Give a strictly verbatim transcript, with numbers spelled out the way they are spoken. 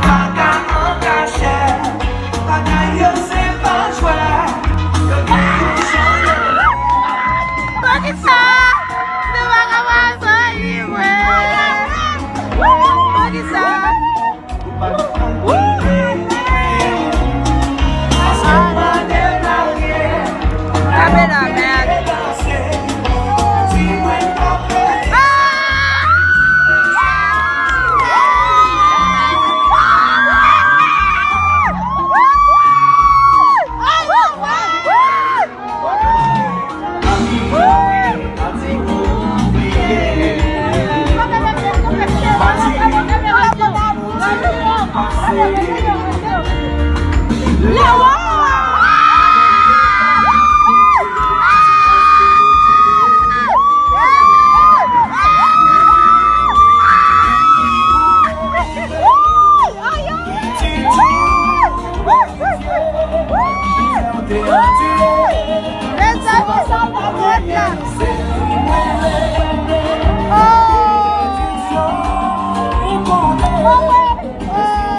Kaka an kachèt, bagay yo se pa jwèt. Yo gen yon jan yo. Poukisa nou pa ka pase anyen, mwen? Poukisa?